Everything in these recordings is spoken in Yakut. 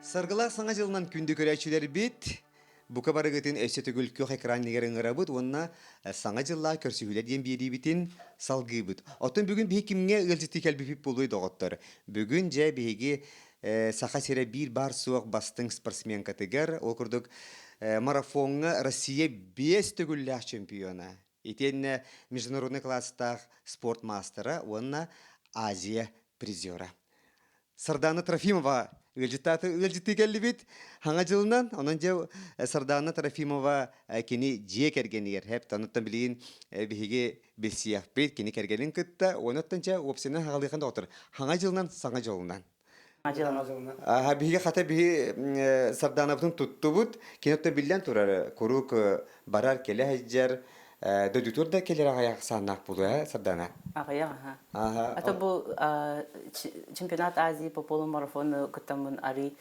Саргылаах Саҥа дьылынан күндү көрөөччүлэрбит, бука барыгытын өссө төгүл күөх экран иннигэр ыҥырабыт уонна Саҥа дьыллаах көрсүһүүлэр диэн биэриибитин салгыыбыт. Оттон бүгүн биһиги кимҥэ ыалдьыттыы кэлбиппит буолуой доҕоттор? Бүгүн дьэ биһиги Саха сирэ биир баар-суох бастыҥ спортсменкатыгар, ол курдук марафоҥҥа Россия биэс төгүллээх чемпиона, итиэннэ международный класстаах спорт маастара уонна Азия призера. Сардаана Трофимова ыалдьыттааты ыалдьыттыы кэллибит. Хаҥа дьылынан, онон дьэ Сардаана Трофимова кини дьиэ кэргэнигэр хэп оттон билигин биһиги билсиэхпит кини кэргэнин кытта онуттан чэ уопсайынан хаҕалыахын доҕоттор хаҥа дьылынан саҥа дьолунан Аха биһиги хата биһи Сардаанабытын туттубут. Кини оттон биллэн турар куруук барар кэлэ сылдьар дойдутугар да кэлэр аҕыйах ахсааннаах буолуо ээ Сардаана? Аҕыйах аха. Ата бу чемпионат Азии по полумарафону кыттаммын арый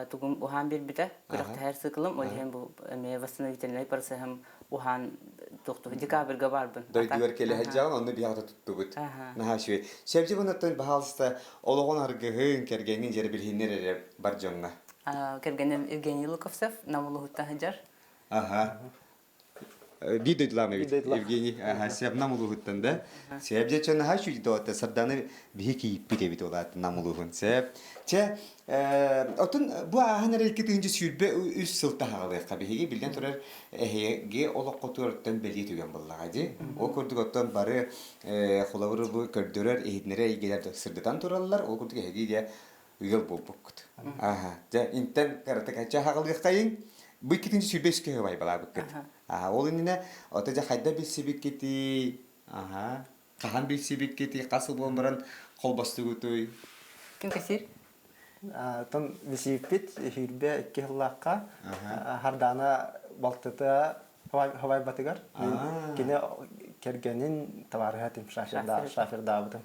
тугум уһаан биэрбитэ. Күрэхтэһэр циклым, ол иһин бу эмиэ восстановительнай процеһым уһаан туохтуһу декабрьга барбын. Дойдугар кэлэ сылдьаҕын, онно биһиэхэ туттубут. Наһаа үчүгэй. Сөбдьэ бунаттан баһаалыста олоҕун аргыһын, кэргэҥҥин дьэрэ билиһиннэр эрэ бар дьоҥҥо. Кэргэним Евгений Луковцев Нам улууһуттан сылдьар. Аха. Биир дойдулаах эбит Евгений. Аха, сөп Нам улууһуттан да. Сөп дьэ чон наһаа үчүгэй доҕоттор Сарданы биһи кийиппит эбит ол аата Нам улууһун. Сөп. Чэ, отун бу ааһан эрэ 2023 сыл таһаҕалыахха биһиги биллэн турар эһиги олоххутугар бэлиэ түгэн буоллаҕа дии. Ол курдук оттон бары холобур бу көрдөрөр, иһитиннэрэр эйгэлэр сырдатан тураллар. Ол курдук эһиги дьэ ыал буолбуккут. Аха, дьэ интэн кыратык чэ хаҕалыаххайыҥ. Бу иккитинчи 23 киһи байбалаабыккыт. Аха, ол иннинэ ото дьэ хайда билсибиккитий? Аха, хаһан билсибиккитий? Хас сыл буолан баран холбостугутуй? Ким кэсиир? Тон билсибиппит 22 сыллаахха Хардаана балтыта хабайбатыгар кини кэргэнин табаарыһа тим шафердаабытым.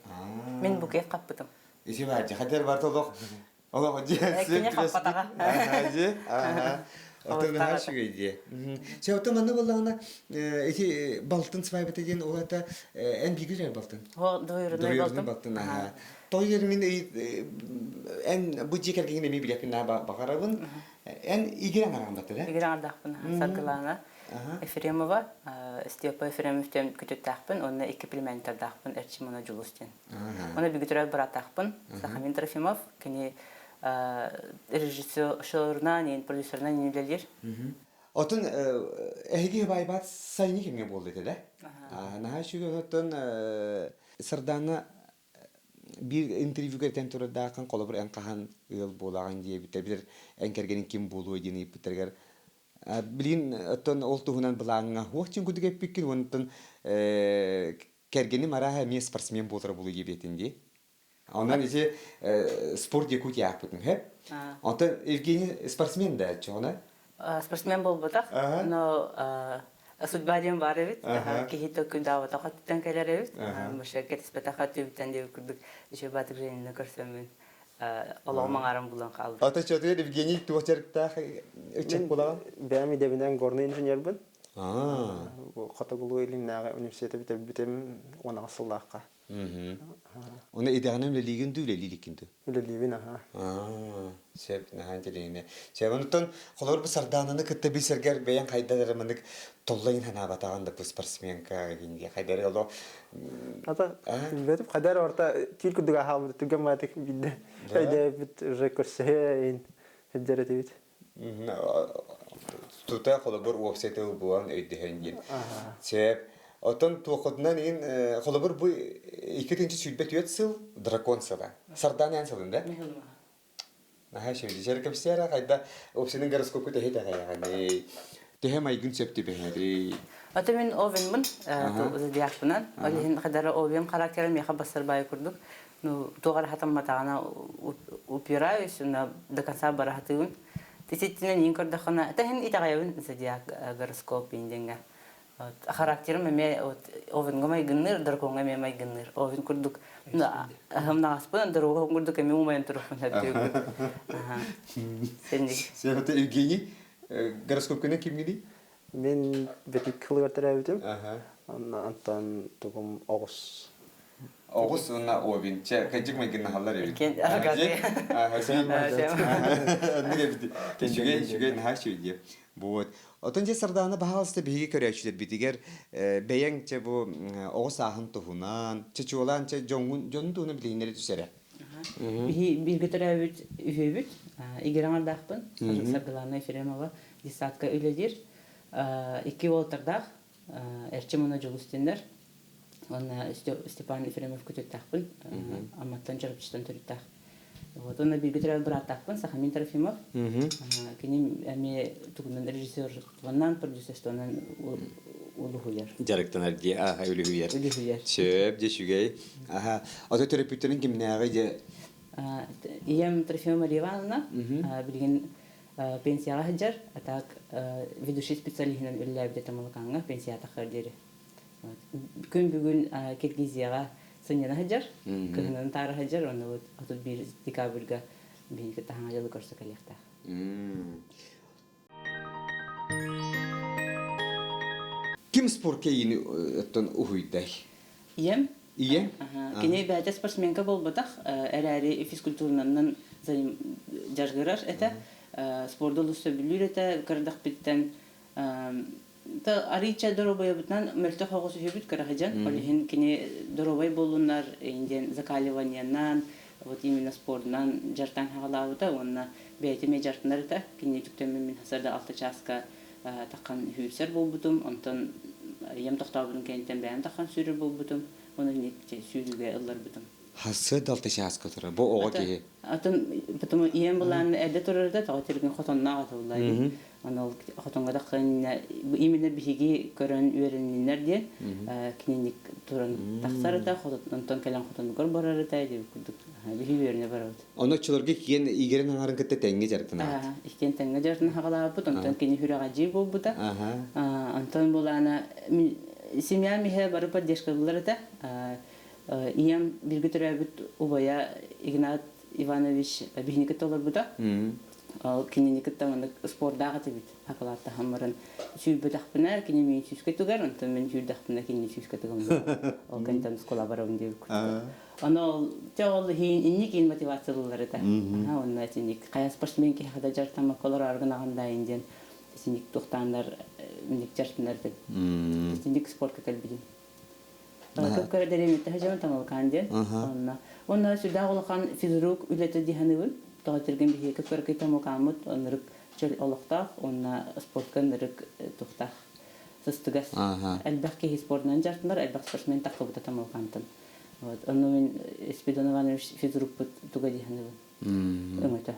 Мин букет хаппытым. Ити баар хадер бар олох олох дьиэ Кини хаппатаҕа. Дьиэ. Оттон наһаа үчүгэй дьиэ. Сэ оттон манна буоллаҕына ити балтын свайбата диэн ол это эн бииргэ балтын. Двоюродной балтым. балтын аха. Той мин эн бу дьиэ кэргэҥҥин эмиэ билэппин баҕарабын. Эн игирэ аҥараҕын баттар э? Игирэ аҥардаахпын Саргылаана Ефремова, Степа Ефремовтен күтүттаахпын, уонна икки племянниктардаахпын Эрчим уонна Дьулус диэн. Уонна бүгүтүрэр бырааттаахпын Сахамин Трофимов, кини режиссерынан, продюсерынан үлэлиир. Отун эһиги баайбаат сайыҥҥы кэмҥэ буолла этэ да? Наһаа үчүгэй оттон Сардаана биир интервьюга этэн турардааххын, холобур, эн хаһан ыал буолаҕын диэбиттэр, билэр эн кэргэниҥ ким буолуой диэн ыйыппыттарыгар билигин оттон ол туһунан былааҥҥа уох дьин курдук эппиккин, онтон кэргэним арааһа эмиэ спортсмен буолара буолуо диэбиэтин дии. Онон ити спорт Якутия аахпытым, һэ? Онтон Евгений спортсмен да чоҕуна? Спортсмен буолбатах, но судьба диэн баар эбит. Киһи төккүндаабатах өттүттэн кэлэр эбит. Мыша кэтиспэтэх өттүбүттэн диэбит курдук еще Батыр Женины көрсөммүн олоҕум аҥаарым булан хаалбыт. Ата чөтүгэр Евгений туох дьарыктаах ыччат буолаҕын? Бэйэм идэбинэн горный инженербин. Хотугулуу Илиннээҕи университеты бүтэрбитим 18 сыллаахха. Оны идэҕинэн үлэлиигин дуу, үлэлииликкин дуу? Үлэлиибин, аха. Сөп, наһаа интэриэһинэй. Сөп, онтон холобур бу Сардаананы кытта билсэргэр бэйэҥ хайдах эрэ маннык толлойун санаабатаҕын да бу спортсменка гинге хайдары олох Ата билбэтим хайдар орта түүл курдук аһаабыт түргэн маатык билде. Өйдөөбүт уже көрсөһө сылдьар этибит. Тута холобур уопсай тыл булан өйдөһөн диэн. Сөп. Оттон туоххутунан иин холобур бу 2024 сыл дракон сыла. Сардаана эн сылын да? Наһаа үчүгэй. Дьэр кэпсиэрэ хайда уопсайынан гороскопку төһө итэҕэйэҕиний? Төһө майгын сөп түбэһэрий? Ото мин овенмун зодиакпынан. Ол иһин хадара овен характера миэхэ бассар баайы курдук. Ну, туох эрэ хатамматаҕына упираюсь, уонна до конца бара сатыыбын. Ититтинэн иин көрдөххүнэ, тэһин итэҕэйэбин зодиак гороскоп иин диэҥҥэ. Вот, характерым эмиэ вот овенга майгынныыр, дракоҥҥа эмиэ майгынныыр. Овен курдук аһымнаҕаспын, дракон курдук эмиэ умайан турукпун сөптүүгүн. Сенник. Сен Евгений, гороскопкынан кимҥиний? Мин бэтик кылыгар төрөөбүтүм. Онтон тугум оҕус. Оҕус уонна Овен. Чэ, кыдьык майгыннаһаллар эбит. Иккиэн аргаты. Оннук эбит. Үчүгэй, үчүгэй, наһаа үчүгэй диэ. Вот. Отон дьэ Сардаана баһаалыста биһиги көрөөччүлэрбитигэр бэйэҥ чэ бу оҕо сааһын туһунан, чэ чуолаан чэ дьоҥҥун дьонун туһунан билиһиннэри түсэрэ. Биһи бииргэ төрөөбүт үһүөбүт. Игирэ аҥардаахпын. Саргылана Ефремова детсадка үлэлиир. Икки уолтардаах. Эрчим уонна Дьулус диэннэр. Уонна Степан Ефремов күтүттаахпын. Амматтан Чурапчыттан төрүттээх. Вот уонна бииргэ төрөөбүт бырааттаахпын Сахамин Трофимов. Кини эмиэ тугунан режиссерствонан, продюсерствонан улуһуйар. Дьарыктанар дии, аха, үлүһүйэр. Үлүһүйэр. Сөп, дьэ үчүгэй. Аха, ото төрөппүттэрин кимнээҕи дьэ? Ийэм Трофимова Мария Ивановна билигин пенсияҕа сылдьар, а так ведущий специалиһынан үлэлээбитэ Тамалакааҥҥа пенсияҕа тахсар диэри. Күн бүгүн Киргизияҕа сынньана сылдьар, кыһынын таара сылдьар, уонна вот 31 декабрьга биһиги кытта саҥа дьылы көрсө кэлиэхтээх. Ким спортка ийини оттон уһуйдай? Ийэм. Ийэм? Кини бэйэтэ спортсменка буолбатах, эрээри физкультуранан дьарыгырар этэ. Спорду олус сөбүлүүр этэ, кырдахпыттан Арыыча доруобуйабытынан мөлтөх оҕус үһүбүт кыраһыдьан, ол иһин кини доруобай буоллуннар диэн закаливаниенан, вот именно спордунан дьартаан хаҕалаабыта уонна бэйэтэ эмиэ дьартанар этэ. Кинини түктэммин мин сарда алта чааска таххан сүүрсэр буолбутум, онтон ийэм тохтообутун кэнниттэн бэйэм таххан сүүрэр буолбутум, уонна сүүрүүгэ ылларбытым. Сарсыарда алта чааска турар. Бу оҕо киһи. Атын потому ийэм былаан эрдэ турар да тоҕо тиргин хотонноох этэ булла Аны ол хотоҥҥо тахханна именно биһиги көрөн үөрэнниннэр диэн кининик туран тахсар этэ, онтон кэлэн хотонугар барар этэ диэбит курдук биһиги үөрэнэ барабыт. Ону оччолорго иккиэн игирэн аҥарын кытта тэҥҥэ дьарыктанаҕыт? Иккиэн тэҥҥэ дьарыктана хаҕалаабыппыт, онтон кини сүрэҕэдьиир буолбута. Онтон булаана семьям иһэ бары поддержкалыылар этэ. Ийэм бииргэ төрөөбүт убайа Игнат Иванович биһини кытта олорбута. Ол кинини кытта маннык спордаах этибит. Акылааттаһан баран сүүрбэтэхпинэ кини миин сүүскэ түгэр, онтон мин сүүрдэхпинэ кинини сүүскэ түгэн Ол кэнтэн оскуола барабын диэбит курдук. Ону ол дьэ ол иһин инник иин мотивациялыылар этэ. Онно итинник хайа спортсмен киһиэхэ да дьарыктаммакка олороору гынаҕын дайын диэн итинник туохтааннар инник дьарыктанар этим. Итинник спортка кэлбитим. Көп дэриэбинэтэ сылдьабын Тамалыкаан диэн. Онно. Уонна сүрдээх улахан физрук үлэтэ дии саныыбын. Тоҕо этэргин биһиги көп Тамалыкааммыт ынырык чөл олохтоох уонна спортка ынырык тухтаах сыстыгас. Элбэх киһи спордунан дьарыктанар, элбэх спортсмен таххыбыта Тамалыкаантан. Вот. Онно мин Спиридон Иванович физрукпут туга дии саныыбын. Өҥөтө.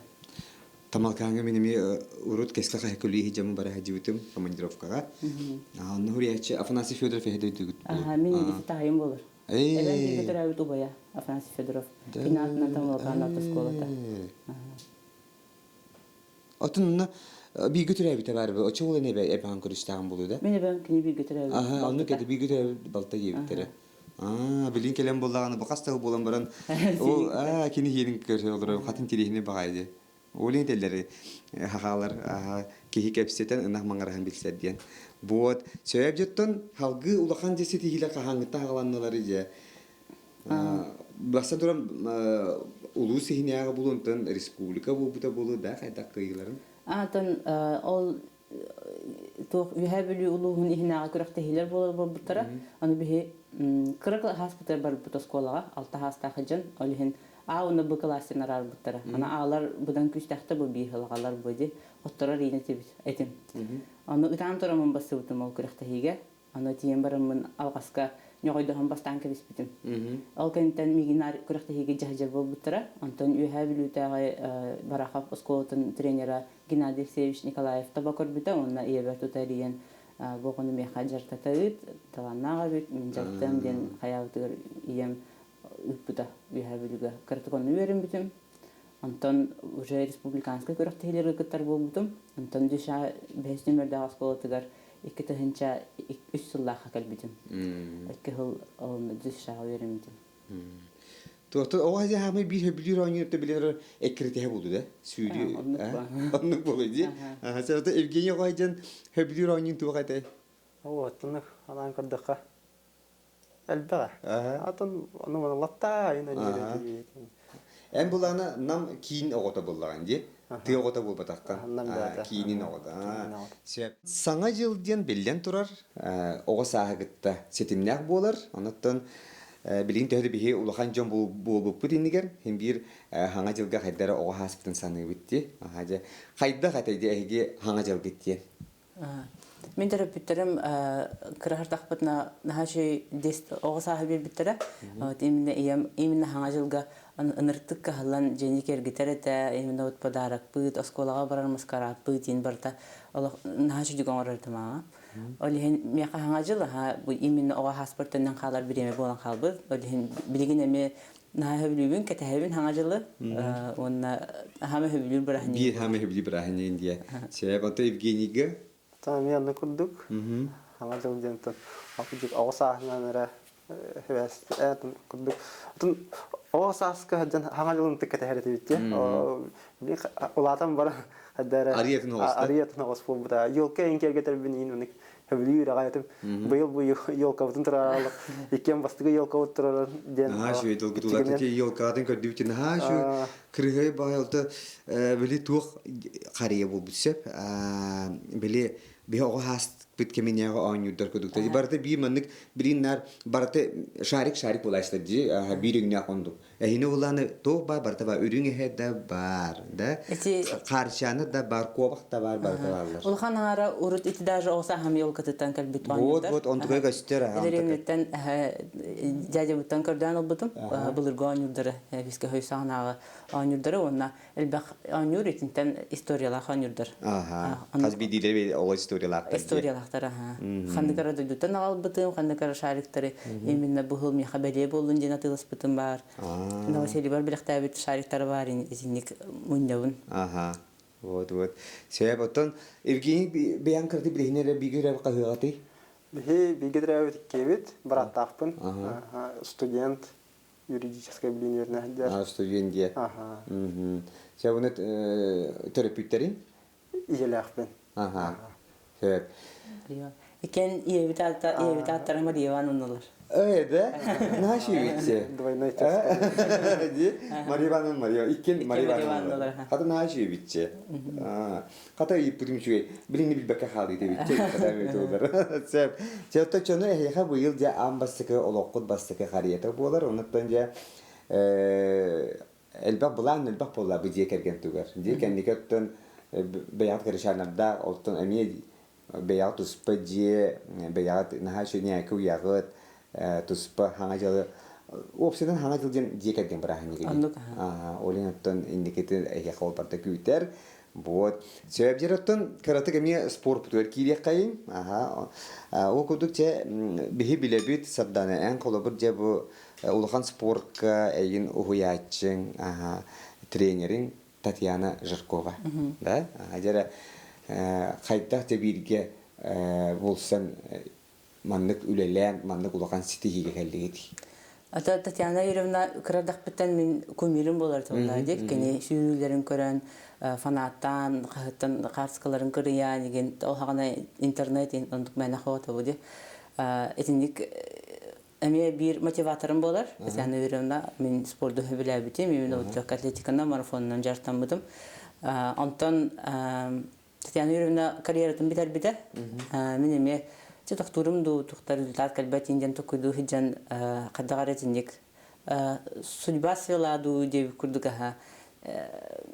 Тамалкааҥҥа мин эмиэ урут кэскэ хаһыкылыы дьамы бара сылдьыбытым командировкаҕа. Онно суруйааччы Афанасий Федоров эһэ дойдугут буолар. Мин ити таайым буолар. Эбэм бииргэ төрөөбүт убайа Афанасий Федоров. Кини аатынан Тамалкаан автоскуолата. Отун онно бииргэ төрөөбүтэ баар бу. Очо уолан эбэ эбэҕин көрүстэҕин буолуо да? Мин эбэм кини бииргэ төрөөбүт. Аха, оннук этэ бииргэ төрөөбүт балта диэбиттэрэ. Аа, билин кэлэн буоллаҕына бу хас да буолан баран ол аа кини иһиэрин көрсө олорор хатын тириһини баҕайы дии. Ол этэллэри хахаалар киһи кэпсэтэн ынах маҥараһан билсэр диэн. Вот сөп дьоттон халгыы улахан дьэ ситиһиилэр хаһааҥҥыттан хаҕаланнылар дьэ. Бастан туран улуус иһинээҕи булунтан республика буолбута буолуо да хайдах кыайыыларын? Аатан ол туох Үөһээ Бүлүү улууһун иһинээҕи күрэхтэһиилэр буолар буолбуттара. Аны биһи кыра кылааспытыгар барбыт оскуолаҕа алта саастаах дьон, ол иһин А уонна Б кылаастан араарбыттара. Аны Аалар быдан күүстээхтэр бу биир сылаҕалар бу ди хотторор иинэ этим. Аны ытаан тураммын бассыбытым ол күрэхтэһиигэ. Аны тиийэн бараммын алҕаска ньоҕойдоһон бастаан кэбиспитим. Ол кэнниттэн миигин күрэхтэһиигэ дьаһдьар буолбуттара. Онтон Үөһээ Бүлүүтээҕи Барахов оскуолатын тренера Геннадий Алексеевич Николаев таба көрбүтэ уонна ийэбэр тута эрийэн бу оҕону миэхэ дьарыктата ыыт, талааннаах эбит, мин дьарыктыам диэн хайаабытыгар ийэм ыыппыта Үөһээ Бүлүүгэ. Кыратык онно үөрэммитим. Онтон уже республиканскай күрэхтэһиилэргэ кыттар буолбутум. Онтон Дүша бэһис нүмердээх оскуолатыгар 2003 сыллаахха кэлбитим. Икки сыл Дүшаҕа үөрэммитим. Туохтан оҕо хаамай биир сөбүлүүр оонньуур билэр эккирэтиһэ буолду да сүүрүү оннук буолуй дии. Сэрото Евгений оҕо дьон сөбүлүүр оонньуун туох этэй? Оо, оттонук анаан көрдөххө. Элбэҕэ. Атын ону маны латтаа айын Аха. Эн булаана нам киин оҕото буллаҕын дии. Тыа оҕото буолбатаххын. Нам бэйэтэ. Киинин оҕото. Киинин оҕото. Сөп. Саҥа дьыл диэн биллэн турар, оҕо сааһы кытта ситимнээх буолар. Онуттан билигин төһө да биһи улахан дьон буолбуппут иннигэр син биир хаҥа дьылга хайда эрэ оҕо ааспытын саныыбыт дии. Аха дьэ хайдах этэй дии эһиги хаҥа дьылгыт диэн? Мин төрөппүттэрим кыраһардахпытына наһаа үчүгэй оҕо сааһы биэрбиттэрэ. Вот именно ийэм именно хаҥа дьылга ыныртык кыһаллан дьиэни киэргитэр этэ, именно вот подарокпыт, оскуолаҕа барар маскарааппыт диэн барыта олох наһаа үчүгэй оҥорор этим ааҕа. Ол иһин миэхэ хаҥа дьыл аһа бу именно оҕо ааспар төннөн хаалар бириэмэ буолан хаалбыт. Ол иһин билигин эмиэ Наһаа сөбүлүүбүн, кэтэһэбин Хаҥа дьылы уонна хаама сөбүлүүр бырааһынньыгым Биир хаама сөбүлүүр бырааһынньыгын диye. Сөп, онто Евгенийга? Эмиэ онно курдук. Хаҥа дьыл диэн оҕо сааһынан эрэ курдук. Отун оҕо сааска дьон хаҥа дьылын ытык кэтэһэр этибит дии. Улаатан баран хайда эрэ Арыйатын оҕуста. Арыйатын оҕус буолбута. Елка эҥин киэргэтэрбин иин маннык Сөбүлүүр аҕай этим. Быйыл бу елкабытын турараллар. Иккиэн бастакы елкабыт турарар диэн. Наһаа үчүгэй долгутуулаах ити елкатын көрдүбүт наһаа үчүгэй кырыһай баайалта били туох харыйа буолбут сөп били биһи оҕо ааспыт кэминээҕи оонньуурдар курдуктар барыта биир маннык билин наар барыта шарик шарик буолааччылар дии биир өҥнөөх оннук Эһини улааны туох баар барыта баар үрүҥ эһэ да баар да Ити хаарчаана да баар куобах да баар барыта бааллар. Улахан аара урут ити даже оҕо саахам елкатыттан кэлбит Вот оонньуурдар. вот онтукай көстөр аха онтукай. Эдеримиттен дядябыттан көрдөөн ылбытым. Былыргы оонньуурдары биске хөй саҕанааҕы оонньуурдары уонна элбэх оонньуур итинтэн историялаах оонньуурдар. Аха. Хас биирдиилэри оҕо историялаахтар. Историялаахтар аха. Ханнык эрэ дойдуттан аҕалбытым, ханнык эрэ шариктары именно быһыл миэхэ бэлиэ буоллун диэн атыыласпытым баар. Новосельебар билэхтээбит шариктары баар итинник мунньабын. Аха. Вот вот. Сөп оттон Евгений бэйэҥ кыраты билиһин эрэ бигэ эрэ хаһыаҕатый? Биһи бигэ төрөөбүт иккиэбит, бырааттаахпын. Студент юридическай билиини үөрэнэ сылдьар. А, студент диye. Аха. Сэ буну төрөппүттерин? Ийэлээхпин. Аха. Сөп. Иккен ийэбит ийэбит ааттара Мария Ивановналар. Э, да? Наши ведь. Двойной тезка. Ди Мария Ивановна Мария. Иккен Мария Ивановна. Хата наши ведь. Хата ыйыппытым үчүгэй. Билиҥни билбэккэ хаалыы диэбит. Хата туолар. Сөп. Чэ, чону эһиэхэ быйыл дьэ аан бастакы олоххут бастакы харыйата буолар. Онуттан дьэ элбэх былаан элбэх буолла бу дьиэ кэргэн тугар. Дьиэ кэнники оттон бэйэҕит Гришанардаах, оттон эмиэ бэйэҕит туспа дьиэ, бэйэҕит наһаа үчүгэй ньээки уйаҕыт, туспа хаҥа дьылы уопсайынан хаҥа дьыл диэн дьиэ кэргэн бырааһынньыга Оннук. Ол иһин оттон инникитин эһиэхэ ол барыта күүтэр. Вот. Сөп оттон кыратык эмиэ спорпутугар киириэххэйиҥ. Аха. Ол курдук дьэ биһи билэбит Сардана эн холобур дьэ бу улахан спортка эйин уһуйааччыҥ, аха, тренериҥ Татьяна Жиркова. Да? Дьэ хайдах дьэ бииргэ булсан маннык үлэлээн, маннык улахан ситиһиигэ кэллигит? Ата Татьяна Юрьевна кырадахпыттан мин кумирым буолар туһунан кини сүүрүүлэрин көрөн фанаттаан хаһыттан хаартыскаларын кырыйаан игин ол хаҕана интернет онтук мээнэ хоотобу ди итинник эмиэ биир мотиваторым буолар Татьяна Юрьевна мин спорду сөбүлээбитим именно вот легкой атлетиканан марафонунан дьарыктаммытым онтон Татьяна Юрьевна карьератын бүтэрбитэ. Мин эмиэ чэ тохтуурум дуу, тухтар результат кэлбэт диэн токуйдуу сылдьан хайдах эрэ итинник судьба свела дуу диэбит курдук аһа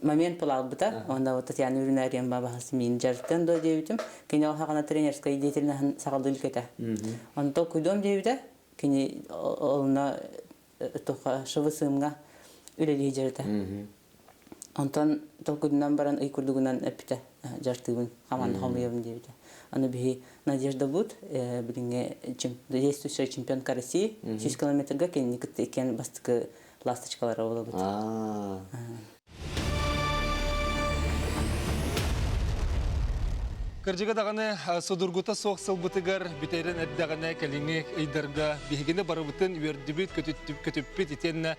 момент буолбута. Онно вот Татьяна Юрьевна Ариан бабаһас миин дьарыктан доо диэбитим. Кини ол хаҕана тренерскай деятельноһын саҕалыы илкэтэ. Онто толкуйдуом диэбитэ. Кини олуна туха ШВСМ-га үлэлии дьарыта. Онтон толкуйдунан баран ый курдугунан эппитэ дьартыыбын хамаанда хомуйабын диэбитэ. Аны биһи Надежда Бут билиҥҥи действующая чемпионка России 100 километрга кинини кытта иккиэн бастакы ласточкалара буолабыт. Кырдьыга даҕаны судургута суох сылбытыгар бүтэрин эрдэҕинэ кэлиҥҥи ыйдарга биһигини барыбытын үөрдүбүт, көтүппүт итиэннэ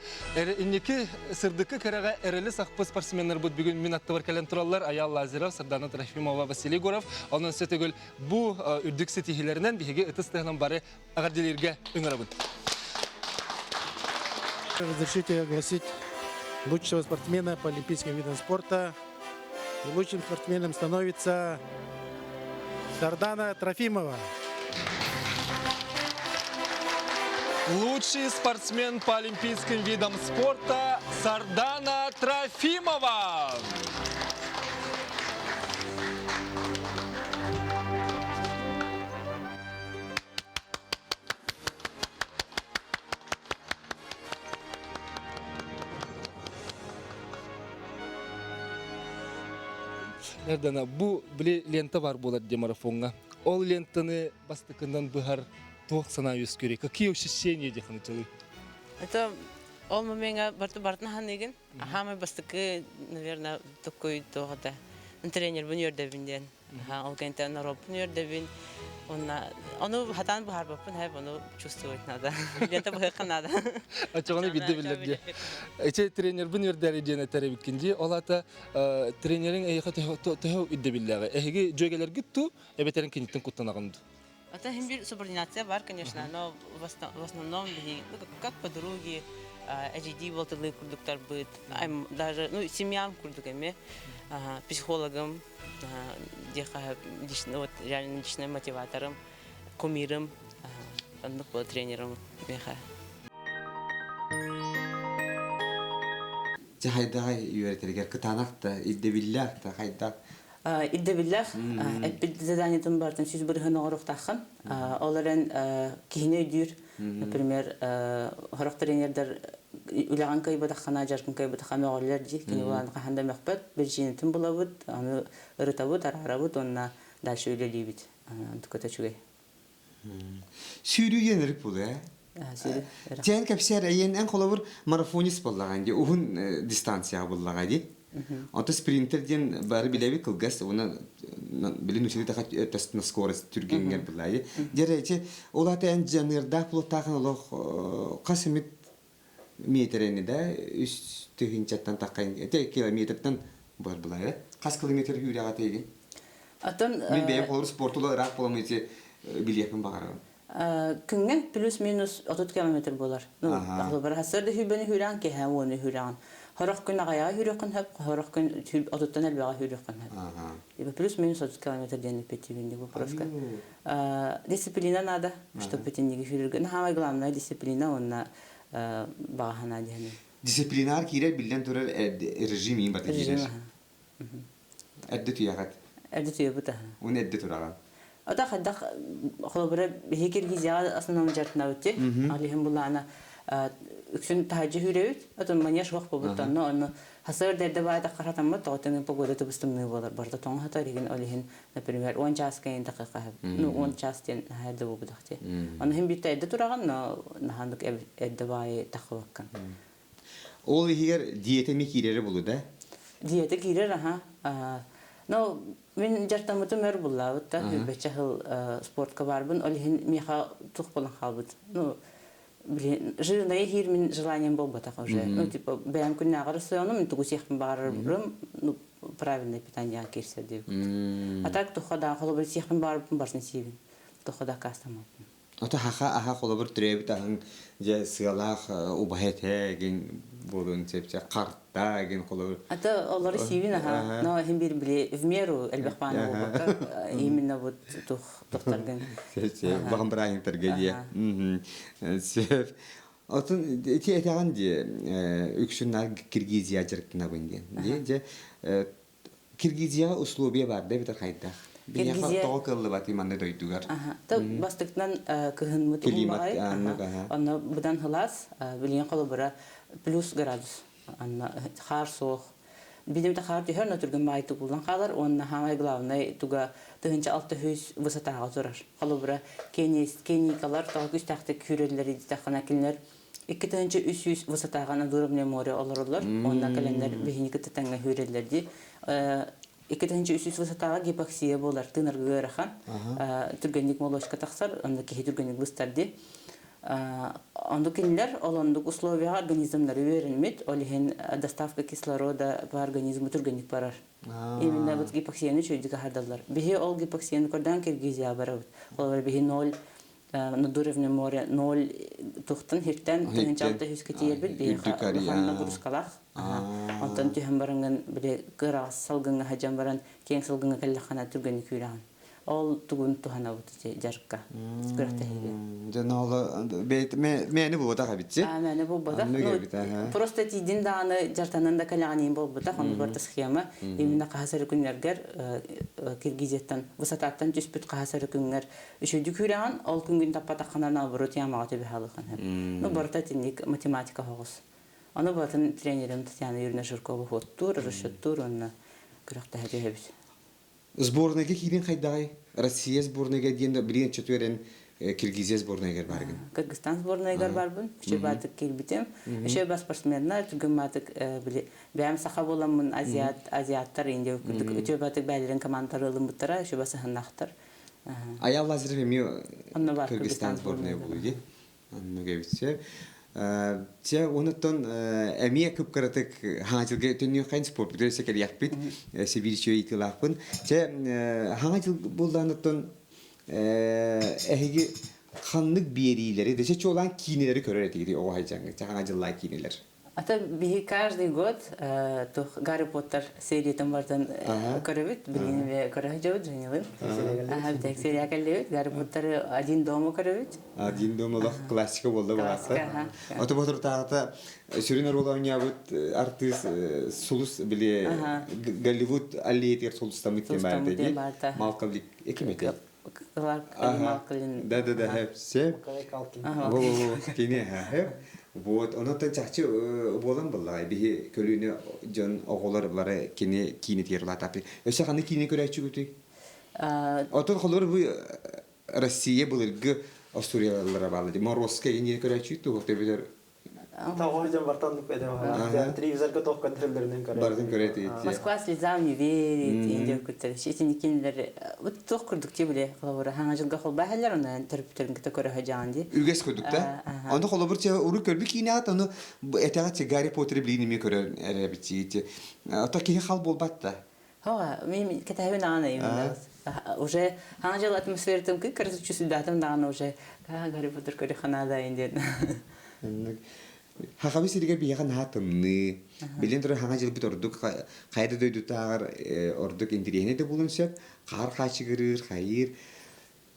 инники сырдыкка кэрэҕэ эрэли сахпыт спортсменнарбыт бүгүн мин аттыбар кэлэн тураллар Айаал Лазарев, Сардана Трофимова, Василий Егоров. Онон сөтөгүл бу үрдүк ситиһиилэринэн биһиги ытыс тыаһынан бары эҕэрдэлииргэ ыҥырабын. Разрешите огласить лучшего спортсмена по олимпийским видам спорта. И лучшим спортсменом становится Сардана Трофимова. Лучший спортсмен по олимпийским видам спорта Сардана Трофимова. Эрдана, бу били лента бар буолар дии марафоҥҥа. Ол лентаны бастакынан быһар туох санаа үөскүүрүй? Какие ощущения диэххин ычалый? Это ол момеҥа барты бартын ханыгын. Ахамай бастакы, наверное, такой туох тренербин үөрдэбин диэн. Ол кэнтэн норуоппун үөрдэбин. Уонна ону хатаан быһаарбаппын хэп, ону чувствовать надо. Лента быһыахха надо. Очоҕуна бирдэ биллэр дии. Эчи тренербин үөрдээри диэн этэр эбиккин дии. Ол аата тренериҥ эйиэхэ төһө ирдэбиллээҕи? Эһиги дьүөгэлэргит туу, эбэтэрин киниттэн куттанаҕын дуу? Это бир субординация бар, конечно, но в основном ну, как подруги, эжиди болтылы курдуктарбыт, даже, ну, семьям курдук эми, психологым, лично, вот, реально личным мотиватором, кумиром, оннук был тренером меха. Дьэ хайдаҕай үөрэтэригэр кытаанах да, ирдэбиллээх да хайдах? Ирдэбиллээх эппит заданиетын барытын 100% оҥоруохтааххын. Ол эрэн киһини өйдүүр. Например, сорох тренердэр үлэҕин кыайбатаххына, дьарыккын кыайбатахха мөҕөллөр дии. Кини булан хаһан да мөхпөт. Причинатын булабыт, аны ырытабыт, араарабыт уонна дальше үлэлиибит. Онтуката үчүгэй. Сүүрүү диэн ырык буолуо ээ. Чээн кэпсээр эйиэн эн холобур марафонист буоллаҕа дии уһун дистанцияҕа буллаҕа дии. Ото спринтер диэн бары билэбит кылгас уонна билин учили тест на скорость түргэҥҥэр буллаа дии. Дьэ ол ата эн дьаныардаах булуттаахын олох хас эмит миэтэрэни да үс тыһыынчаттан таххан километртан бар булаа хас километр үүрэҕэ тиэгин Оттон Мин бэйэм холобур спортула ыраах буоламмын ити билиэхпин баҕарабын. Күҥҥэ плюс-минус 30 километр буолар. Ну, холобура сарсыарда сүүрбэни сүүрэҕин, киэһэ уону сүүрэҕин. Сорох күн аҕыйаҕы сүүрүөххүн сөп, сорох күн отуттан элбэҕи сүүрүөххүн сөп. Типа плюс-минус 30 километр диэн эппиэттиибин вопроска. Дисциплина надо, чтобы итинниги сүүрүргэ. Самое главное дисциплина уонна баҕа санаа диэн. Дисциплинаар киирэр биллэн турар режим иин бата киирэр. Эрдэ туйаҕат. Эрдэ туйабыт аха. Уну эрдэ тураҕын. Ата хайдах холобура биһи Киргизияҕа основном дьарыктанабыт ти. Алиһин булаана үксүн таһырдьа сүүрэбит. Отон манеж суох буолбут онно онно хасыр дэрдэ баайдах харатаммыт тоҕо тэҥин погода тыбыстымныы буолар барыта тоҥо хатар игин ол иһин например 10 час кэйин такыка ну 10 час диэн эрдэ буолбутах ти. Ону иһин бииртэ эрдэ тураҕын но наһаандык эрдэ баайы тахыбаккын. Ол иһигэр диета эмиэ киирэрэ буолуо да? Диета киирэр, аха. Но мин дьарыктаммытым өр буллаабыт да, сүүрбэччэ сыл спортка барбын, ол иһин миэхэ тух буолан хаалбыт. Ну, блин, жирное иһиир мин желанием буолбатах уже. Ну, типа, бэйэм күннээҕэр сыаным, мин тугу сиэхпин баҕарарым, ну, правильное питание киирсэр диэбит. А так туха да, холобур сиэхпин баҕарбын барсын сиибин. Туха да аккаастаммаппын. Ото хаха аха холобур төрөөбүт аһыҥ дьэ сыалаах убаһа этэ гин буолуон сөп харта гин холобур. Ата олору сиибин аха, но иһин бир били в меру элбэх баана буолбакка именно вот тух тухтаргын. Бахан бырааһыҥтарга диye. Сөп. Отун ити этэҕин дии үксүн Киргизия дьарыктанабын диэн. Дии дьэ Киргизияҕа условия баар да эбэтэр хайдах? Биһиэхэ тоҕо кыаллыбатый манна дойдугар? То бастыктан кыһынмыт Климат онно быдан хылаас, билигин холобура плюс градус. Анна хаар суох. Бидим хаар түһэр, но түргэн баай тугулан хаалар, уонна самай главный туга 1600 высотаҕа турар. Холобура кеникалар тоҕо күстээхтик күүрэллэр дитэххинэ кинилэр 2300 высотаҕа на уровне моря олороллор. Уонна кэлэннэр биһини кытта тэҥҥэ сүүрэллэр дии. 2300 высотаҕа гипоксия буолар, тыынарга ыарахан. Түргэнник молочка тахсар, онно киһи түргэнник быстар дии. Оннук кинилэр ол оннук условияҕа организмнары үөрэммит, ол иһин доставка кислорода по организму түргэнник барар. Именно вот гипоксияны үчүгэйдик аһардаллар. Биһи ол гипоксияны көрдөөн Киргизияҕа барабыт. Олор биһи ноль над уровнем моря ноль тухтан хиртэн тыһынчалта үскэ тиийэрбит биһиэхэ улахан нагрузкалаах. Онтон түһэн бараҥҥын били кыараҕас салгыҥҥа сылдьан баран киэҥ салгыҥҥа кэллэххинэ түргэнник күүрэҕин. Ол тугун туһанабыт ити дьарыкка күрэхтэһиигэ. Дьэ ол мээни буолбатах эбитси. Аа мээни буолбатах. Ну просто тиийдин даҕаны дьартанан да кэлэҕиниин буолбатах. Онно барыта схема. Именно хаһыс эрэ күннэргэр Киргизияттан высотаттан түспүт хаһыс эрэ күҥҥэр үчүгдүк күүрэҕин, ол күнгүн таппатаххына наоборот ямаҕа түбэһэ алыхан. Ну барыта итинник математика соҕус. Ону батын тренерим Татьяна Юрьевна Жиркова хуоттуур, расчеттуур уонна күрэхтэһэ түһэбит. Сборныйга киирин хайдаҕай? Россия сборныйга диэн билигин чөтүөрэн Киргизия сборныйгар баргын. Кыргызстан сборныйгар барбын. Үчүгэй баатык киирбитим. Үчүгэй бас спортсменнар, түргэн баатык били бэйэм саха буоламмын азиат, азиаттар Индия курдук үчүгэй баатык бээлэрин командалары ылыммыттара, үчүгэй басыһыннаахтар. Аял Лазарев эмиэ Кыргызстан сборная буолуй дии. Оннук эбит. Чэ, онуттан эмиэ кып-кыратык хаҥа дьылга төннүөххайын спорпутугар өссө кэлиэхпит. Сибиир үчүгэй ыйытыылаахпын. Чэ, хаҥа дьыл буоллаҕыттан эһиги ханнык биэриилэри, дэсэ чуолаан киинэлэри көрөр этигит оҕо сылдьаҥҥыт, хаҥа дьыллаах киинэлэр? А то биһи каждый год тух Гарри Поттер сериятын барытын көрөбүт, билигин көрө сылдьабыт Женилын. Аха, бүтэһик серия кэллибит. Гарри Поттеры один дома көрөбүт. Один дома олох классика буолла Классика, буолаата. Ото ботуртааҕыта сүрүн оруолу оонньообут артыыс Сулус били Голливуд аллеятыгар сулустаммыт диэн баарта. Малком Экимете. Кларк Малколин. Да да да все. Кини Вот, онотон чахчы буолан буллаҕай биһи көлүөнэ дьон оҕолор бары кини киини тиерлаатаппы. Өссө ханны киини көрөөччүгүтүй? Отон холор бу Россия былыргы остуоруйалара баалла. Морозко иние көрөөччү туох төбөтөр Тоҕо дьон бартан телевизорга тоқ көрдөрөллөрүнэн көрө. Бартын көрө Москва слезам не верит, индия күттэр. Итини кинилер вот туох курдук ти биле холобура хаҥа жылга холбаһалар онон төрөппүттэрин кытта көрө сылдьаҕын дии. Үгэс курдук да. Ону холобур че урут көрбү киинэҕит ону этэҕэ Гарри Поттер билигин эмиэ көрөр эрэбит. Ото киһи хал буолбат да. Һоҕа, мин кэтэһэбин даҕаны уже хаҥа дьыл атмосфератым кыккыры чувствуйдаатым даҕаны уже Гарри Поттер көрүөххэ наада диэн. Хахабы сиригэр биһиэхэ наһаа тымныы. Билин турар хаҥа дьылбыт ордук хайа да дойдутааҕар ордук интэриэһинэй да буолуон сөп. Хаар хаачыгырыыр, хайыыр.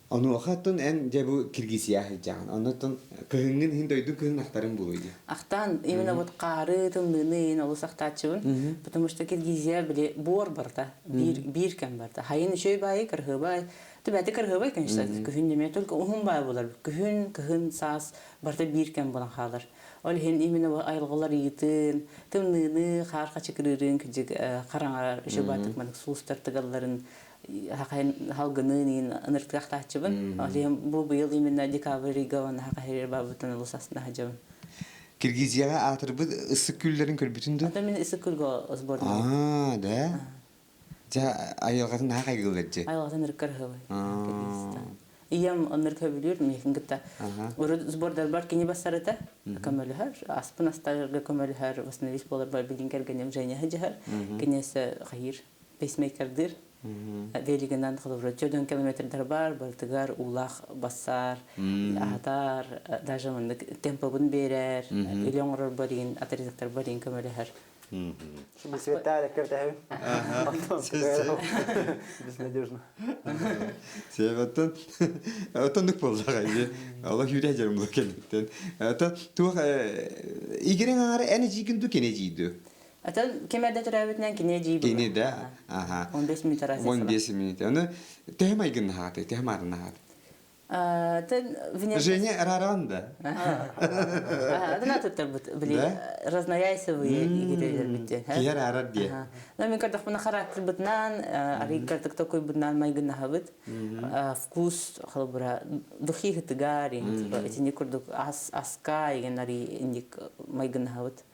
Онуоха оттон эн дьэ бу Киргизия сылдьаҕын. Оннуттан кыһыҥҥын иһин дойду кыһын ахтарыҥ буолуо дии. Ахтаан именно вот хаары, тымныыны иһин олус ахтааччыбын. Потому что Киргизия били буор барта, биир, биир кэм барта. Хайын үчүгэй баайы, кырһыабай. Түбэти кырһыабай, конечно, күһүн неме только уһун баай болар. Күһүн, кыһын, саас барта биир кэм буолан хаалар. Ол иһин именно айылҕалар ыйытын, тымныыны, хаар хачыкырыырын, кыдьык хараҥарар, үчүгэй баатык манык суустар тыгалларын халгыныын иин ыныртыахтааччыбын. Ол иһин бу быйыл именно декабрь ыйга уонна хахайыр бабытын олус астына сылдьабын. Киргизияҕа аатырбыт ысык күллэрин көрбүтүн дуу? Ата мин ысык күлгэ сборник. Аа, да? Дьэ, айылҕатын наһаа хайгыыллар дии. Айылҕатын ырыккар ыһыбай. Киргизстан. Ийэм ынырык сөбүлүүр, миигин кытта урут сбордарбар кини бассарыта көмөлөһөр, аспын астарга көмөлөһөр, восстановить буоларбар билин кэргэним Женя сылдьыһар. Киниэсэ хайыыр пейсмейкердыыр. Велигынан холобура 4 километрдар бар, барытыгар уулаах бассаар, аһатар, даже маннык темпобун биэрэр, үлэ оҥорор барин, отрезоктар барин көмөлөһөр. Света кэртэһэбин. Безнадежно. Себеттен отоннук буоллаҕа дии. Олох үүрэ дьарым була кэнниттэн. Ото туох игирең аҥара эн эдьиийгин ду кини эдьиий ду? Атын ким эрдэ төрөөбүтүнэн кини эдьиий Кини да? Аха. 15 минут разница. 15 минут. Аны төһө майгыннаһааты, төһө маарыннаһааты? Тен Женя арараан да? Адына туттарбыт били разнояйсовые игирелер диэн. Киһи араарар диэ. Но мен көрдөхпүнэ характербытынан, арыйгартык токуйбутунан майгыннаһабыт. Вкус холобура духи хытыгар, итини курдук ас аска деген ари инник майгыннаһабыт.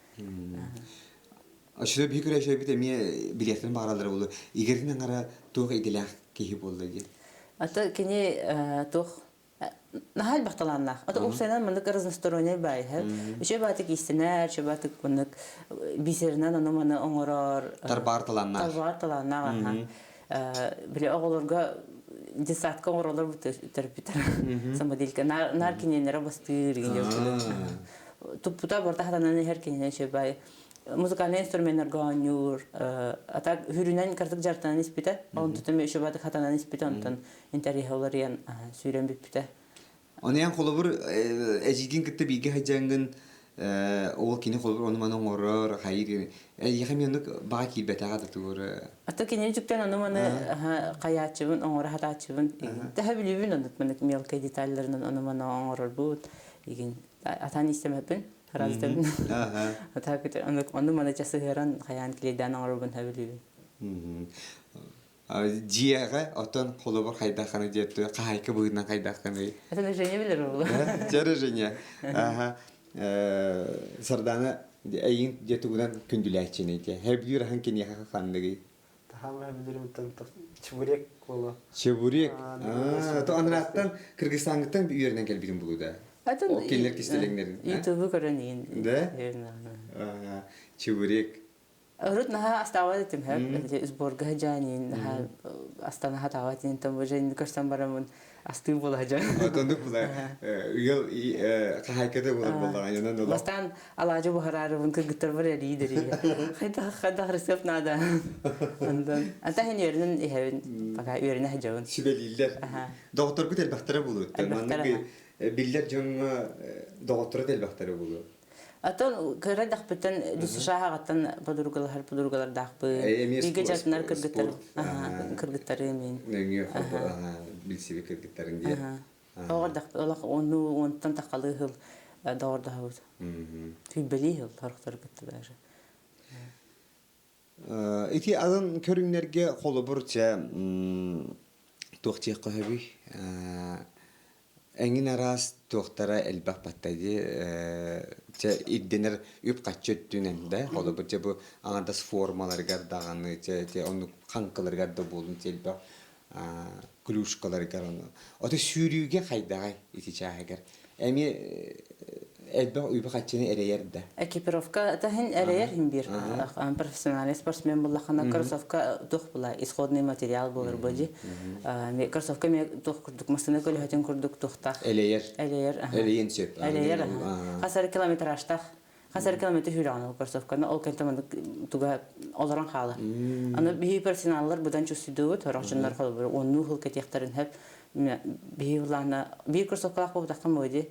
Өссө биһи көрөөччүлэрбит эмиэ билиэхтэрин баҕараллара буолуо. Игорьтин аҥара туох идэлээх киһи буолла диэн. Ата кини туох наһаа элбэх талааннаах. Ата уопсайынан маннык разносторонний баайыһа. Үчүгэй баатык иистэнэр, үчүгэй баатык маннык бисеринэн ону маны оҥорор. Тарбаар талааннаах. Тарбаар талааннаах аха. Били оҕолорго детсадка оҥороллор төрөппүттэр. Самоделька наар кинилэрэ бастыыр Туппута барыта хатанан иһэр кинини үчүгэй музыкальнай инструменнарга оонньуур, а так хүрүнэн кырдык дьарыктанан испитэ. Онтон еще бадык хатанан испитэ, онтон интэриэһэ уларыйан сүүрэн бүппүтэ. Онуйан холобур эдьиийгин кытта бииргэ сылдьаҥҥын ол кини холобур ону маны оҥорор, хайыыр эйиэхэ эмиэ оннук баҕа киирбэтэҕэ да тугу Ата кинини түктэн ону маны хайааччыбын, оҥоро хатааччыбын. Тэһэ билүүбүн оннук маннык мелкай детальларынан ону маны оҥорорбут. Игин атаан истэмэппин. Хараастабын. Атаа ону маны часыһыаран хайаан клейдаан оҥоробун сөбүлүүбүн. Дьиэҕэ оттон холобур хайдахханы диэт хаһайка быһыытынан хайдахханый? Это Женя билэр буолла. Дьэ Женя. Аха. Сардана эйин дьэ тугунан күндүлээччиний те. Хэбдүүр ахан киниэхэ ханныгый? Таһаама хэбдүүрүмтэн чебурек буолуо. Чебурек. То анараттан Кыргызстаҥҥыттан үөрэнэн кэлбитин булуу да. Ол кинилэр кистэлэҥнэрин. Ютубу көрөн иин. Да? Чебурек. Урут наһаа астаабат этим хөп. Сборга сылдьан наһаа астана хатаабат иин там уже көрсөн барамын астыы буола сылдьан. Отондук була ыал хаһайката буолар буоллаҕа онон олох. Бастаан алаадьы буһараарыбын кыргыттарбар эрийдэрий. Хайдах хайдах рецепт надо. Онтон ата хин үөрэнэн иһэбин пока үөрэнэ сылдьабын. Сүбэлииллэр. Доҕотторгут элбэхтэрэ буолуо. Маннык биллэр дьоҥҥо доҕотторо да элбэхтэрэ буолуо. Оттон кыра эрдэхпиттэн ДЮСШ-аҕаттан подругалаһар подругалардаахпын. Бииргэ дьарыктанар кыргыттар кыргыттары мин. Нөҥүө билсибит кыргыттарын диye. Оҕо олох ону онтон тахалыы сыл доҕордоһобут. Түбэлии сыл сорохтору кытта даже. Ити атын көрүҥнэргэ холобур чэ туох диэххэ сөбүй? Эҥин араас туохтара элбэх батта дии чэ ирдэнэр үп-харчы өттүнэн да холобур чэ бу аҥардас формаларыгар даҕаны чэ чэ оннук хаҥкыларыгар да буолун чэ элбэх клюшкаларыгар ону ото сүүрүүгэ хайдаҕай ити чааһыгар эмиэ элбэх үбү-харчыны эрэйэр да Экипировка таһын эрэйэр иһин биир профессиональный спортсмен буллахына кроссовка туох була исходный материал буолар бу дии кроссовка эмиэ туох курдук массыына көлөһөтүн курдук туохтаах элэйэр элэйэр элэйиэн сөп элэйэр хас эрэ километражтаах хас эрэ километр сүүрэҕин ол кроссовканы ол кэнтэ маннык туга олорон хаалар аны биһиги профессионаллар быдан чувствуйдуубут сорох дьоннор холобур уоннуу сыл кэтиэхтэрин сөп биһиги былаана биир кроссовкалаах буолбатаххын буо дии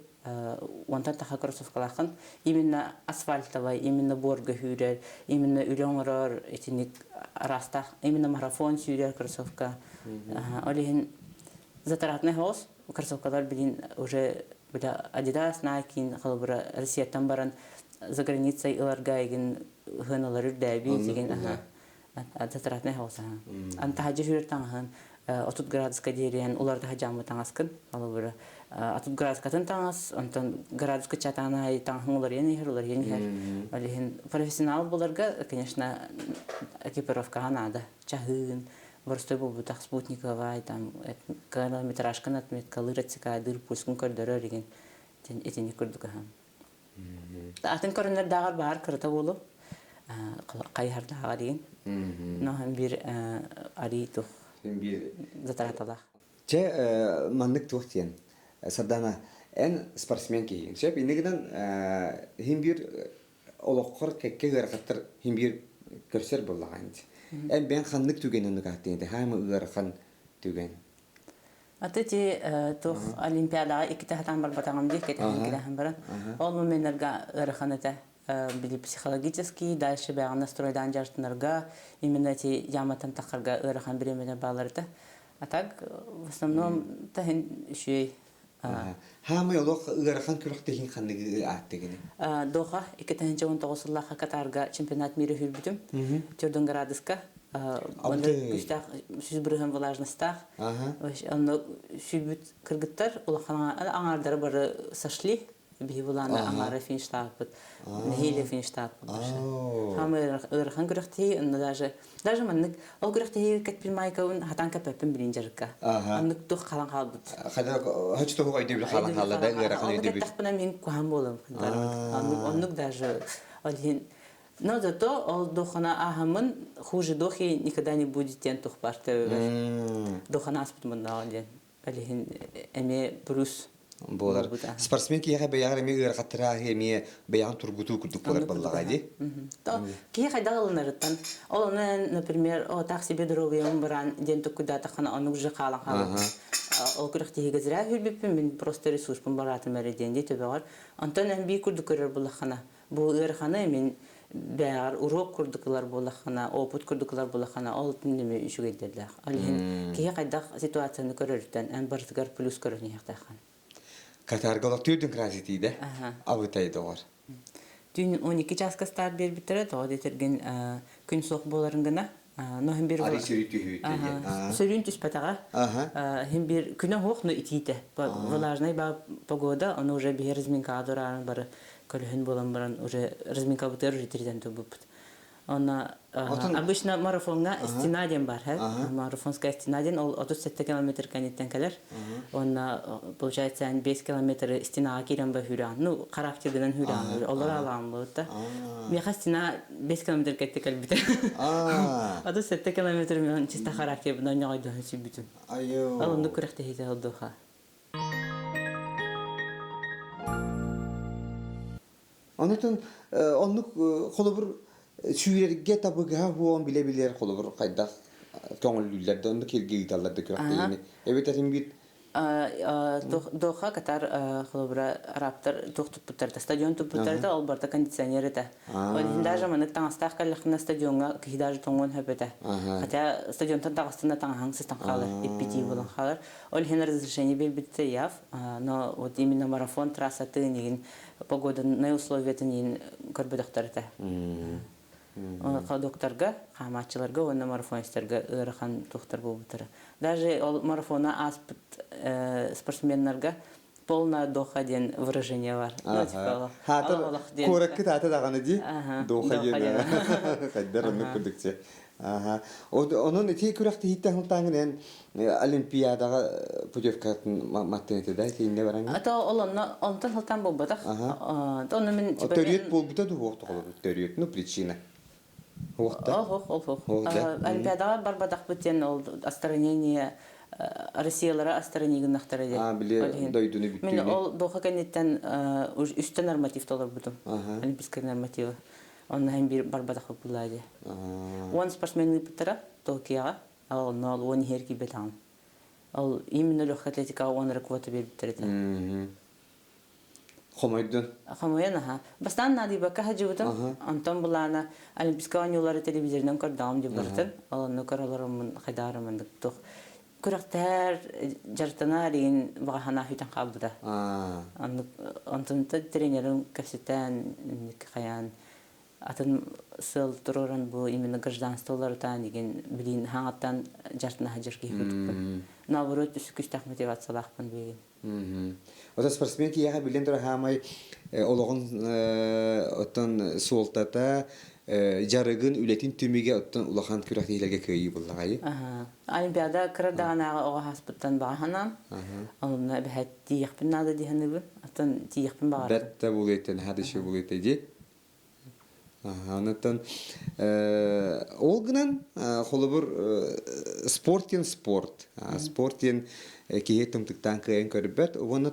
уонтан таха кроссовкалааххын именно асфальтовай именно буорга сүүрэр именно үлэ оҥорор итинник араастаах именно марафон сүүрэр кроссовка ол иһин затратный соҕус кроссовкалар билин уже бля Adidas Nike холобура Россияттан баран за границей ыларга игин ыһыаналар үрдээбит игин затратный соҕус антаһадьы сүүрэр таҥаһын 30 градуска диэриэн улардаһа дьааммы таҥаскын холобура 30 градускатын таҥас онтон градуска чатаан аайы таҥаһын уларыйан иһэр уларыйан иһэр ол иһин профессионал буоларга конечно экипировкаҕа наада чаһыын боростой буолбутах спутниковай там километражкын отметкалыыр отсекайдыыр пульскун көрдөрөр игин итинник курдук аһан атын көрүнэрдээҕэр баар кырата буолуо хайыһардааҕар игин но биир арий тух биир затараталаах Чэ, маннык туох диэн Сардана, эн спортсмен киһиҥ. Сөп, инньэ гынан иһин биир олоххор кэккэ ыарахаттар иһин биир көрсөр буоллаҕа Эн бэйэҥ ханнык түгэн оннук ааттыҥ этэ? Хаама ыарахан түгэн. Аты ти туох олимпиадаҕа иккитэ сатаан барбатаҕым дии, кэтэһэн баран. Ол моменнарга ыарахан этэ. Били психологический, дальше бэҕэ настройдаан дьарыктанарга, именно эти яматтан таххарга ыарахан бириэмэлэр бааллар этэ. А так, в основном, таһын үчүгэй. Хаамай олох ыарахан күрэхтэһиин ханныгы ааттыгыный? Доха 2019 сыллаахха Катарга чемпионат мира хүрбүтүм. Төрдөн градуска. Онно күүстээх сүз бырыһын влажностаах. Онно сүүрбүт кыргыттар улахан аҥаардара бары сошли. Биһи булаана аҥаара фиништаабыт. Нэһиилэ фиништаабыт башы. Хамы ыарахан күрэхтэһии, онно даже даже маннык ол күрэхтэһии кэтпин майкабын хатан кэппэппин билин дьарыкка. Оннук тух халан хаалбыт. Хада хочу того өйдөбүл халан хаалла да ыарахан өйдөбүл. Оннук мин куһан буолам. Оннук даже ол иһин Но зато ол дохана аһамын хуже дохи никогда не будет диэн тух бар төбөбөр. Дохана аспыт муннаҕа диэн. Ол иһин эмиэ плюс буолар. Спортсмен киһиэхэ бэйэҕэр эмиэ ыарахаттара эмиэ бэйэҕин тургутуу курдук буолар буоллаҕа дии. Киһи хайдах ылынарыттан. Ол ону, например, о так себе доруобуйам баран диэн туккудаатаххына оннук же хаалан хаалар. Ол күрэхтэһиигэ зря хүрбүппүн, мин просто ресурспун бараатым эрэ диэн дии төбөҕөр. Онтон эн биир курдук көрөр буллаххына, бу ыараханы мин бэҕэр уруок курдук ылар буоллаххына, опыт курдук ылар буоллаххына, ол түннүмү үчүгэйдэрдээх. Ол иһин киһи хайдах ситуацияны көрөрүттэн эн барытыгар плюс көрөн иһиэхтээххин. Катарга олох түүрдүн краситииде абытай доҕор. Түүн 12 чааска старт биэрбиттэрэ, тоҕо диэтэргин күн суох буоларын гына. Но хин бир Ари сөрү түһүүтэ диэн. Сөрүүн түспэтэҕэ. Хин бир күнэ суох, но итиитэ. Влажный погода, ону уже биһи разминкаҕа дораарын бары көлөһүн буолан баран уже разминкабытыгар уже тиритэн турбуппут. Онно обычно марафоҥҥа стена диэн бар, марафонская стена диэн ол 37 километр кэнниттэн кэлэр. Онно получается 5 километр стенаҕа киирэн ба хүүрэҕин. Ну, характерынан хүүрэҕин. Олор алаан буолта. Миэхэ стена 5 километр кэтте кэлбитэ. 37 километр мен чисто характербынан ньоҕойдоһон сүлбүтүм. Ол оннук күрэхтэһиитэ олдуха. Онутун оннук холобур сүүрэргэ табыгаһа буолан билэ-билэр холобур хайдах көҥүллүүллэр да оннук сиргэ ыыталлар да күрэхтэһиини эбэтэр биир Доха Катар холобура арабтар туох туппуттарда стадион туппуттарда ол барыта кондиционер этэ. Ол иһин даже маннык таҥастаах кэллэххинэ стадиоҥҥа киһи даже тоҥуон сөп этэ. Хотя стадионтан таҕыстына таҥаһаҥ сыстан хаалар, иппитии буолан хаалар. Ол иһин разрешение биэрбитэ ЯФ, но вот именно марафон трассатын игин погоданный условиятын иин көрбөтөхтөр этэ. Докторга, хаамааччыларга уонна марафонистарга ыарахан туохтар буолбуттара. Даже ол марафона ааспыт спортсменнарга полная доха диэн выражение бар. Ну, типа, Куораккыт аата даҕаны дии Доха диэн хайдар оннук курдук Аха. Онон ити күрэхтэһииттэн сылтааҥҥын эн Олимпиадаҕа путевкатын маттын этэ да итиннэ бараҥҥын? Ата ол онно онтон сылтаан буолбатах. Онно мин типа Төрүөт буолбута дуу суох тоҕолорбут төрүөт, ну причина. Суох да? Ох, ох, ох. Олимпиадаҕа барбатахпыт диэн ол остранение Россиялара остранение гыннахтара диэн. А, били дойдуну бүттүүнү. Мин ол Доха кэнниттэн үстэ норматив толорбутум. Олимпийскай нормативы. Онно иһин биир барбатах булла дии. 10 спортсмен ыыппыттара Токиоҕа. Ол онно ол 10 иһэр киирбэтэҕим. Ол именно легкая атлетикаҕа 10 эрэ квота биэрбиттэр этэ. Хомойдун? Хомойон аха. Бастаан наадыйбакка сылдьыбытым. Онтон былаана Олимпийскай оонньуулары телевизорынан көрдөҕүм дии барытын. Ол онно көрө олороммун хайдаарыммын туох күрэхтэһэр дьарыктанар игин баҕа санаа сүтэн хаалбыта. Оннук онтон тренерим кэпсэтэн хайаан атын сыал туруоран бу именно гражданство уларытаан игин билиин хаҥаттан дьартына сылдьар киһи курдукпун. Наоборот үс күстээх мотивациялаахпын билигин. Ота спортсмен киһиэхэ билэн турар хаамай олоҕун оттон суолтата дьарыгын үлэтин түмүгэ оттон улахан күрэхтэһиилэргэ кыайыы буллаҕай. Олимпиада кыра даҕанааҕы оҕо ааспыттан баҕа санаам. Онно эбэһээт тиийиэхпин наада дии саныыбын. Оттон тиийиэхпин баҕарабын. Бэрт да буолуйтан, хадышы буолуйта дии. Онтон ол гынан холобур спорт диэн спорт. Спорт диэн киһи тымтыктаан кыайан көрбөт. Уонна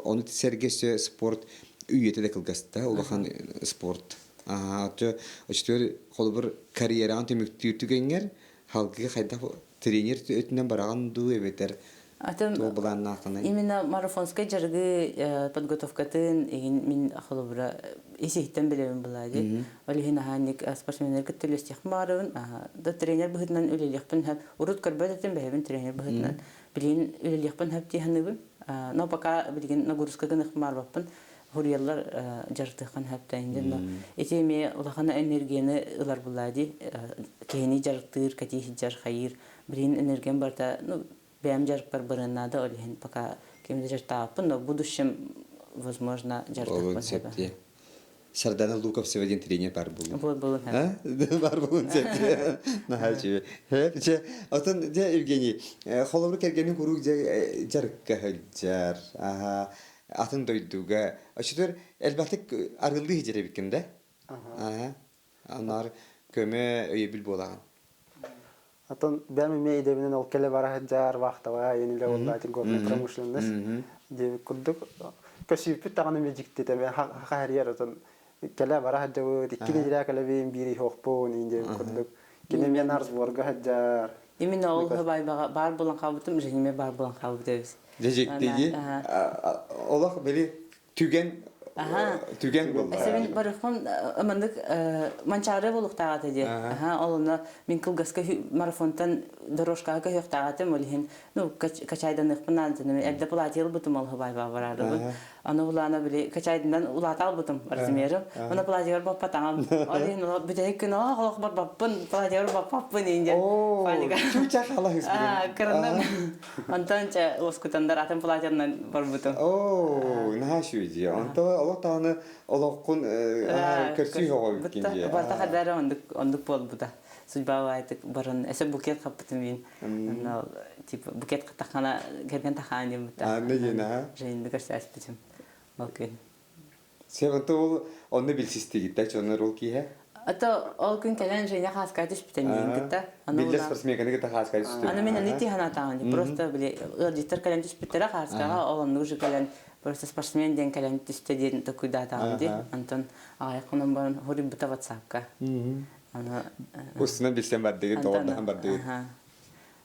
ону сэргэ спорт үйэтэ да кылгаста улахан спорт. Оччотугар холобур карьераҕын түмүктүүр түгэҥҥэр халгыы хайдах тренер өттүнэн бараҕын дуу эбэтэр Атын туох былааннааххыный? Именно марафонскай дьарыгы подготовкатын игин мин холобура ис-иһиттэн билэбин былаа дии. Ол иһин аһаанник спортсменнар кытта үлэстиэхпин баҕарабын. Да тренер быһыытынан үлэлиэхпин сөп. Урут көрбөт этим бэйэбин тренер быһыытынан. Билигин үлэлиэхпин сөп дии саныыбын. Но пока билигин нагрузка гыныахпын баҕарбаппын. Хуруйаллар дьарыктыаххын сөп но ити эмиэ улахан энергияны ылар булаа дии. Киһини дьарыктыыр, кэтии сылдьар, хайыыр. Билигин энергиям барыта, ну, бэйэм дьарыкпар барыан наада, ол иһин пока ким да дьарыктаабаппын, но в будущем. возможно, Буолуон дьарыктахпын сөп сөбө. дии. Сардана Луковцева диэн тренер бар буолуо. Буол буолун А? Бар буолуон сөп дии. Наһаа үчүгэй. Дьэ, оттон дьэ Евгений, холобур кэргэнин куруук дьэ дьарыкка сылдьар, аха, атын дойдуга. Оччотугар элбэхтик арыаллыы сылдьар эбиккин да? Аха. Анаар көмө өйөбүл буолаҕын. Атын бэм эмиэ идэбинэн ол кэлэ бара сылдьар вахтовая иэнилэ буоллаати горная промышленность диэбит курдук көсүүппүт даҕаны эмиэ дьиктитэ хаһарыйар отон кэлэ бара сылдьабыт икки нэдиэлэ кэлэбин биир иһиохпун иин диэбит курдук кини эмиэ наар сборга сылдьар. Именно ол баайбаҕа баар буолан хаалбытым, Женеме баар буолан хаалбыт эбит. Дьэ дьиктиги олох били түгэн Аха. түгэн буолла. Эсэ мин барыхпын ымындык манчаары буолуктааҕа этэ дии. Аха, ол онно мин кылгаска марафонтан дорожкаҕа көһүөхтээҕ этим, ол иһин ну качайданыахпын наада этэ. Эрдэ платье ылбытым ол хабайбаа бараарыбын. Аны улаана били качайданан улаата албытым размерым. Аны платьегар баппатаҕым. Ол иһин бүтэһик күн ох олох барбаппын, платьегар баппаппын иин диэн паника. Чучах алаһыс Аа, кырынным. Онтон чэ уоскутандар атын платьянан барбытым. Оо, наһаа үчүгэй дии. Онто олох даҕаны олоххун көрсүү оҕо эбиккин дии. Барта хадара ондук ондук буолбута. Судьба баайтык баран эсэ букет хаппытым мин. Типа букет хатахана кэргэн тахаан диэн бутта. Анна диэн аха. Женинди көрсөөспүтүм. Ол күн. Сен онто ол онно билсистигит чоннор ол киһэ? Ато ол күн кэлэн Женя хааска түспүтэн диин кытта. Биллэр спортсменканы кытта хааска түстүм. Аны мен аны тиһанатаҕын просто били ыалдьыттар кэлэн түспүттэрэ хааскаҕа ол оннук же кэлэн просто спортсмен диэн кэлэн түстэ диэн токуйдаатаҕым дии. Антон аҕайах хонон баран хоруйбута ватсапка. Аны Устунан билсэн бардыгыт, доҕордоһон бардыгыт.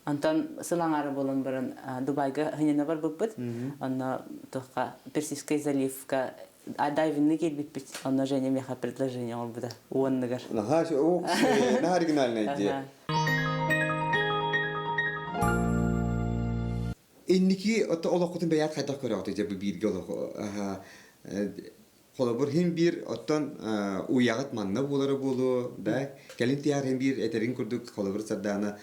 Онтон сыл аҥаара буолан баран Дубайга хыньына барбыппыт. Онно туохха Персидский заливка дайвинны киирбиппит. Онно Женя миэхэ предложение оҥорбута уонныгар. Наһаа наһаа оригинальная идея. Инники олоххутун бэйэт хайдах көрөҕүтүй дьэ бу бииргэ олох Холобур, һин биир оттон уйаҕыт манна буолара буолуо да, кэлин тиһэр һин биир этэрин курдук холобур Сардаана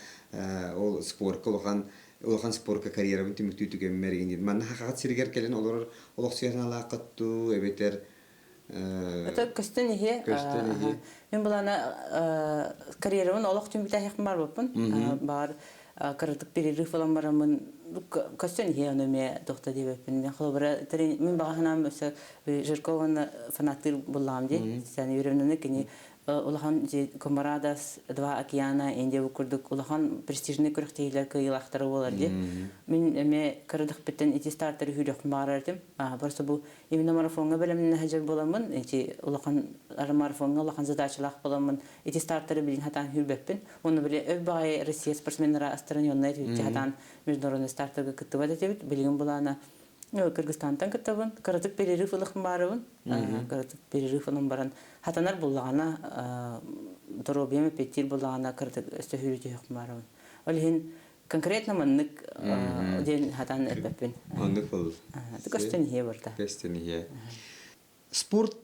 ол спорка улахан улахан спорка карьерабын түмүктүү түгэммэр игин манна хахаҕыт сиригэр кэлин олорор олохсуйар санаалааххыт дуу эбэтэр Это көстөн иһи. Көстөн иһи. Мин булана карьерабын олох түмүктэһиэхпин барбыппын. Баар кыратык перерыв ылан бараммын көстөн иһиэ ону эмиэ тохто диэбэппин. Мен холобура мин баҕа санаам өссө Жиркованы фанаттыыр буллаҕым дии. Сен Юрьевнаны кини улахан Комарадас, Два океана, Индия бу курдук улахан престижный күрэхтэһиилэр кыайыылаахтара буолар дии. Мин эмиэ кырадахпыттан ити стартеры сүүрүөхпүн баҕарар этим. Просто бу именно марафоҥҥа бэлэмнэнэ сылдьар буоламмын, ити улахан марафоҥҥа улахан задачалаах буоламмын, ити стартеры билин хатаан сүүрбэппин. Уонна били өй баҕайы Россия спортсменнара астаран итиччэ хатаан международный стартерга кыттыбат этибит. Билигин булаана Кыргызстантан кыттабын. Кыратык перерыв ылыхпын баарыбын. Кыратык перерыв ылан баран хатанар буллаҕына доруобуйам эппиэттиир буллаҕына кыратык өссө сүүрүү түһүөхпүн баарыбын. Ол иһин конкретно маннык диэн хатаан эппэппин. Оннук болул. Көстөн иһиэ барда. Көстөн иһиэ. Спорт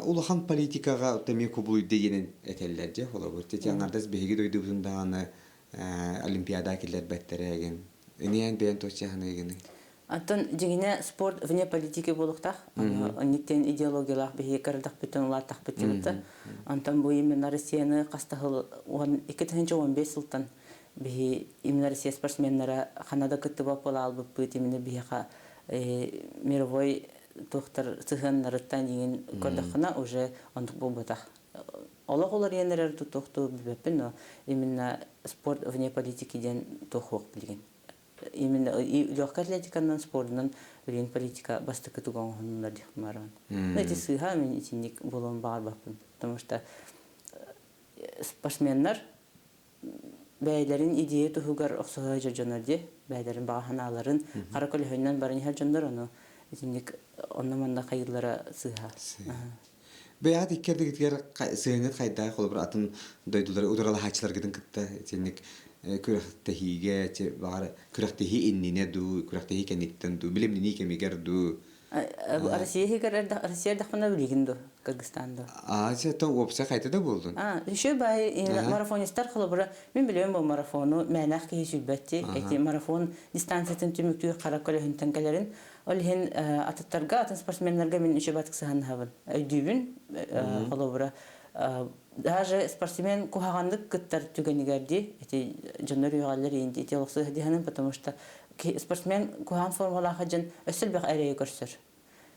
улахан политикаҕа эмиэ кубулуйда диэн этэллэр дьэ холобур ити аҥардас биһиги дойдубутун даҕаны олимпиада киллэрбэттэрэ эгин ини бэйэн туоччаһаныгыный. Оттон дьиҥинэ спорт вне политики буолуохтаах. Онниктен идеологиялаах биһиги кырдахпыттан улааттахпыт дьыбыта. Онтон бу именно Россияны хастаһыл 2015 сылтан биһи именно Россия спортсменнара ханада кыттыбап буола албыппыт именно биһиэхэ мировой туохтар сыһыаннарыттан иҥин көрдөххүнэ уже оннук буолбатах. Олох уларыйан эрэр туохтуу билбэппин, но именно спорт вне политики диэн туох билигин. Именно легкая атлетиканан спордунан билигин политика бастакы туга оҥоһуннулар диэх барабын. Ну эти сыыһа мин итинник буолуон баҕарбаппын, потому что спортсменнар бэйэлэрин идея туһугар охсуһа дьоннор дии, бэйэлэрин баҕа санааларын хара көлөһүнэн баран иһэр дьоннор ону итинник онно-манна хайыыллара сыыһа. Бэйэҕит икки ардыгытыгар сыһыаҥҥыт хайдаах холобур атын дойдулары удуралаһааччыларгытын кытта итинник күрэхтэһиигэ баҕар күрэхтэһии иннинэ дуу, күрэхтэһии кэнниттэн дуу, билимнинии кэмигэр дуу. Россия иһигэр Россия эрдэхпинэ билигин ду Кыргызстан ду. Аа, сетон уопсай хайта да буолдун. А, еще бай марафонистар холобура мин билэм бу марафону мээнэх киһи сүлбэтти. Эти марафон дистанциятын түмүктүүр хара көлөһүнтэн кэлэрин. Ол иһин атыттарга, атын спортсменнарга мин үчү батык сыһаннаһабын. Өйдүүбүн холобура даже спортсмен куһаҕаннык кыттар түгэнигэр ди эти дьоннор үөҕэллэр иин ити олохсуһа диһанын потому что спортсмен куһаҕан формалаах дьон өссө элбэх эрэйи көрсөр.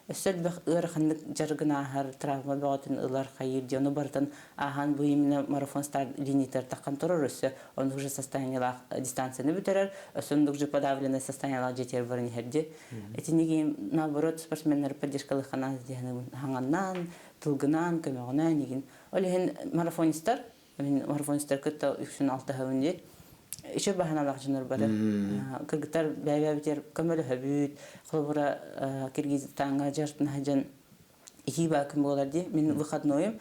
Өссө элбэх ыараханнык дьарыгын ааһар, травма бөҕөтүн ылар, хайыыр дьону ону барытын ааһан бу именно марафон старт линиятыгар таххан турар өссө оннук же состояниелаах дистанцияны бүтэрэр, өссө оннук же подавленное состояниелаах дьиэтигэр баран иһэр дии. Итинник наоборот спортсменнары поддержкалыахханаан диэхинэ хаҥаннаан, тылгынаан, көмөҕүнээн игин. Ол иһин марафонистар Мин марафонистар кытта үксүн алтыһабын дии. Үчү баһаналаах дьоннор бары. Кыргыттар бэйэбитигэр көмөлөһөбүт. Холобура, Киргизстаҥҥа дьартына дьон итии баакын буолар дии. Мин выходнойум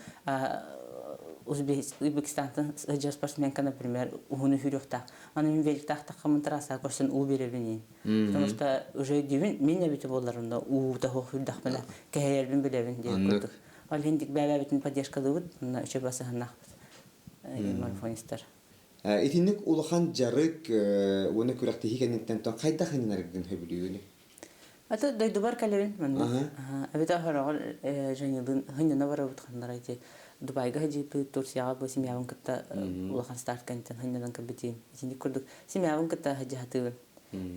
Узбекистантан сылдьар спортсменка, например, уһуну сүүрүөхтээх. Аны мин великтаахтахха трассаҕа көрсөн уу биэрэбин Потому что уже өйдүүбүн, мин эбити буолларым да уу таһуох сүүрдэхпинэ кэһэйэрбин билэбин диэн курдук. Ол иһин бэйэбитин поддержкалыыбыт, онно үчүгэй басыһыннаахпыт марафонистар. Итинник улахан дьарык уонна күрэхтэһии кэнниттэн хайдах иннинэргин сөбүлүүгүнүй? Аты дойдубар кэлэбин манна. Эбэтэ хороҕор Женялыын хынньана барабыт ханнара ити Дубайга сылдьыппыт, Турцияҕа бу семьябын кытта улахан старт кэнниттэн хынньанан кэлбитим. Итинник курдук семьябын кытта сылдьыһатыыбын.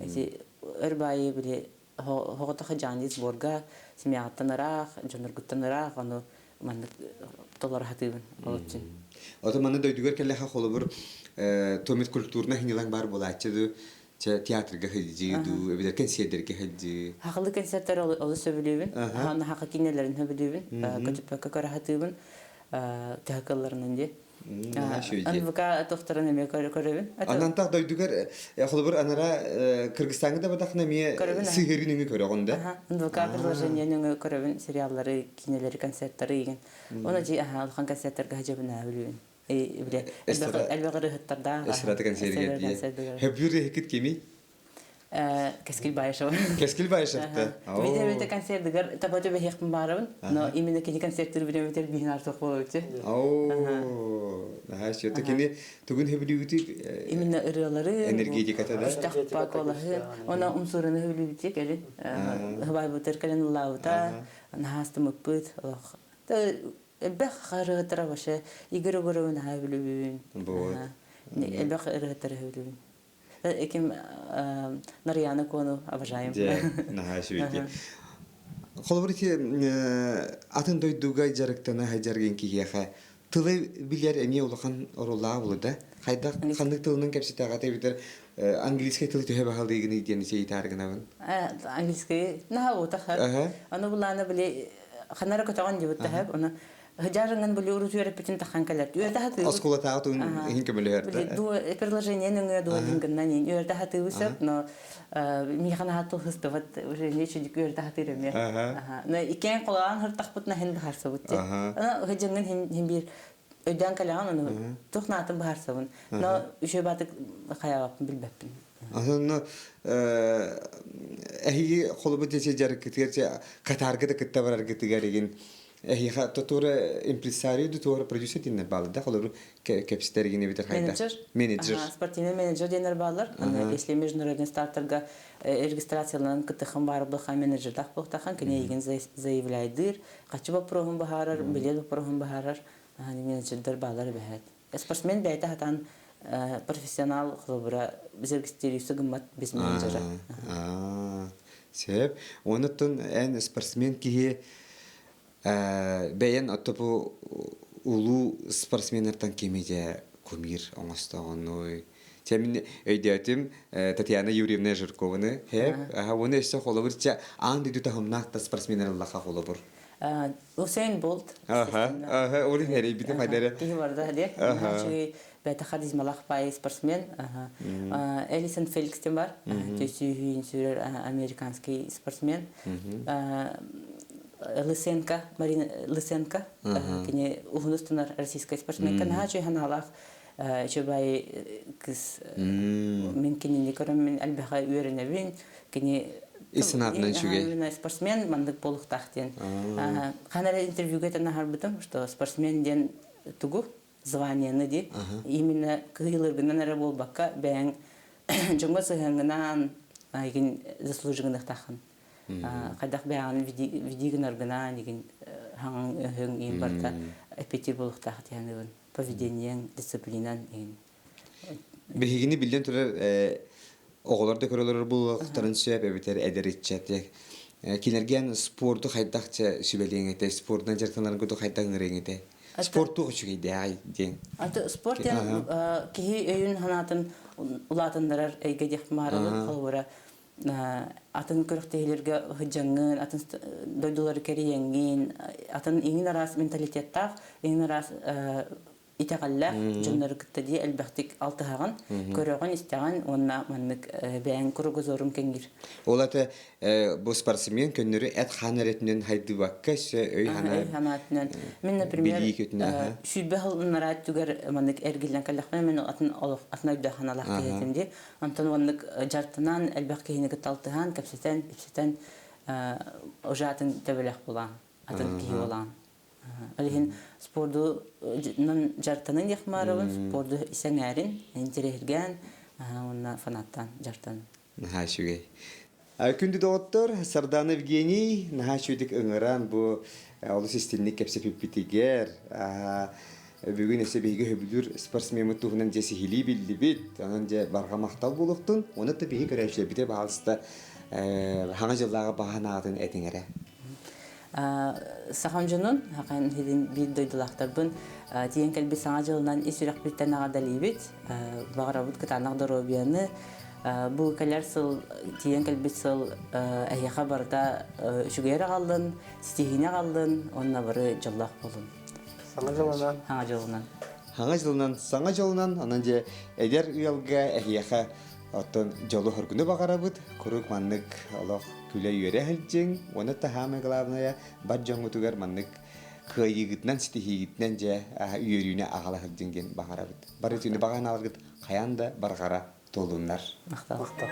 Ити өр баайы били Оҕото дьаанньыт сборга семьяҕыттан ыраах, дьонноргуттан ыраах, ону маннык толоро сатыыбын олоччун. Ото манна дойдугар кэллэхэ холобур томит культурна хинилаҥ бар буолааччы ду театрга сылдьыы дуу эбэтэр кэнсиэрдэргэ сылдьыы. Хахылы концерттары олус сөбүлүүбүн. Аны хака кинилэрин сөбүлүүбүн. Көтүппэккэ көрө сатыыбын. Төһө кылларынан дии. НВК тохторон эмиэ көрөбүн. Анантах дойдугар холобур анара Кыргызстаҥҥа да бадахна эмиэ сыһыаргын өҥө көрөҕүн да? НВК приложение өҥө көрөбүн сериаллары, кинилэри, концерттары игин. Оны жи аха улахан концерттерге хажабына билүүн. Биле элбэх ырыһыттардаах. Эстрада концертигер дии. Хөбүр эхикит кими? Кэскил Баишева. Кэскил Баишевта. Видео концертыгар таба төбөһиэхпин баарабын, но именно кини концерттир биремитер биһин артык болобучу. Оо, наһаа счета кини тугун хөбүлүүгүтү Именно ырыалары, энергетиката да. Үстэх паколаһы, она умсураны хөбүлүүбүтү кэлин. Хыбайбытыр кэлин ыллаабыта, наһаастымыппыт. Элбэх ырыатара вообще Игорь Егоровы наһаа хөбүлүүбүн. Элбэх ырыатары хөбүлүүбүн. Ким Нарьяна Кону обожаем. Дьэ, наһаа үчүгэй. Холобур ити атын дойдуга дьарыктана сылдьаргын киһиэхэ тылы билэр эмиэ улахан оруоллаах буолуо да? Хайдах ханнык тылынан кэпсэтэҕит эбэтэр английскай тылы төһө баһылыыгыный диэн ыйытаары гынабын. Английский наһаа утахар. Аны булаана били ханара көтөҕөн дибит таһап. Оны Хыдьаарыҥын били урут үөрэппитин тахан кэлэр. Үөрэтэ сатыыбыт. Оскуолатааҕы тугун иһин көмөлөһөр да. Ду предложение нөҥүө дуолин гыннан иин үөрэтэ сатыыбыт сөп, но миэхэ наһаа тыл сыстыбат уже не чүдүк үөрэтэ сатыыр эмиэ. Но иккиэн холоон хыртахпытына хин быһаарсабыт ти. Аны хыдьыҥын хин хин биир өйдөөн кэлэҕин ону туох наатын быһаарсабын. Но үчүгэй баатык хайаабаппын билбэппин. Онно эһиги холобур дьэ дьарыккытыгар Катарга да кытта бараргытыгар игин Эһиэхэ тотура импресарио да туора продюсер диэннэр бааллар да холобур кэпсэтэргин эбэтэр хайдах? Менеджер. Менеджер. Спортивный менеджер диэннэр бааллар. Если международный стартерга регистрацияланан кыттыхан баар буолхан менеджердаах буолтахан кини эйигин заявляйдыыр, хаччы боппуруоһун баһаарар, билет боппуруоһун баһаарар менеджердер бааллар эбэһээт. Спортсмен бэйэтэ хатан профессионал холобура зарегистрироваться гыммат без менеджера. Сөп. Онуттан эн спортсмен киһи бэйэн оттопу улуу спортсменнартан кими дьэ кумир оҥостоҕунуй? Чэ мин өйдөөтүм Татьяна Юрьевна Жиркованы. Хэп, уонна өссө холобур чэ аан дойду таһымнаах да спортсменнар ыллаха холобур. Усейн Болт. Аха, аха, ол эрийбитим хайдары. Киһи барда диye. Үчүгэй бэйэтэ харизмалаах баай спортсмен. Элисон Феликс бар. Төсүүһүүн сүрэр американский спортсмен. Лысенко, Марина Лысенко, кини уһун устунар российскай спортсменка наһаа үчүгэй ханаалаах үчүгэй кыз. Мин кинини көрөн мин элбэхэ үөрэнэбин. Кини Ис санаатынан үчүгэй. Спортсмен маннык буолуохтаах диэн. Ханна эрэ интервьюга этэн аһарбытым, что спортсмен диэн тугу званиены ди именно кыһыыларгынан эрэ буолбакка бэйэҥ дьоҥҥо сыһыаҥҥынаан игин заслужигыныахтааххын. Хайдах бэйэҕин види гынаргынаан игин хаҥаҥ өһөҥ иин барыта эппиэттиир буолуохтаах диэн поведениеҥ, дисциплинан игин. Биһигини биллэн турар оҕолор да көрөлөр буолуохтарын сөп эбэтэр эдэр ыччат кинилэргэ спорду хайдах сүбэлиэҥ этэ спордунан дьарыктанаргы хайдах ыҥырыаҥ этэ спорту үчүгэйдээҕий диэн Аты спорт диэн киһи өйүн санаатын улаатыннарар эйгэ диэх маарылын холобура атын күрэхтэһиилэргэ сылдьаҥҥын, атын дойдулары кэрийэҥҥин, атын иҥин араас менталитеттаах, иҥин араас итэҕэллээх дьоннору кытта дии элбэхтик алтыһаҕын, көрөҕүн, истэҕин уонна маннык бэйэҥ кругозорун кэҥиир. Ол ата бу спортсмен көннөрү эт-хаан эрэтинэн хайдыбакка өссө өй-санаа өй санаатынан. Мин, например, 20 сыл түгэр маннык эргиллэн кэллэхпинэ мен атын олох атын өйдөөх санаалаах киһи этим дии. Онтон маннык дьарыктанан элбэх киһини кытта алтыһан, кэпсэтэн, ипсэтэн уже атын төбөлөх булаан, атын киһи буолаан. Ол иһин спорду дьарыктанын диэх маарабын, спорду сэҥээрин, интэриэһиргээн уонна фанаттаан дьарыктанын. Наһаа үчүгэй. Күндү доҕоттор, Сардана Евгений наһаа үчүгүйдүк ыҥыран бу олус истинник кэпсэпиппитигэр бүгүн өссө биһиги сөбүлүүр спортсмеммыт туһунан дьэ сиһилии биллибит. Онон дьэ барҕа махтал буолуохтун. Уонна да биһиги көрөөччүлэрбитэ баҕалыста хаҥа дьыллааҕы баҕа санаатын этиҥ эрэ. Сахам дьонун, хакан иһин биир дойдулаахтарбын тиийэн кэлбит саҥа дьылынан ис сүрэхпиттэн эҕэрдэлиибит. Баҕарабыт кытаанах доруобуйаны. Бу кэлэр сыл, тиийэн кэлбит сыл эһиэхэ барыта үчүгэй эрэ аҕаллын, ситиһиини аҕаллын уонна бары дьоллоох буолун. Саҥа дьылынан. Саҥа дьылынан. Саҥа дьылынан, саҥа дьолунан, онон дьэ эдэр ыалга эһиэхэ Оттон дьолу-соргуну баҕарабыт, куруук маннык олох күлэ-үөрэ сылдьыҥ уонна таһаамай главное бар дьоҥҥутугар маннык кыайыыгытынан, ситиһиигитинэн дьэ үөрүүнү аҕала сылдьыҥ диэн баҕарабыт. Бары үтүөнү баҕанааларгыт хайаан да барҕара туолуннар. Махтал. Махтал.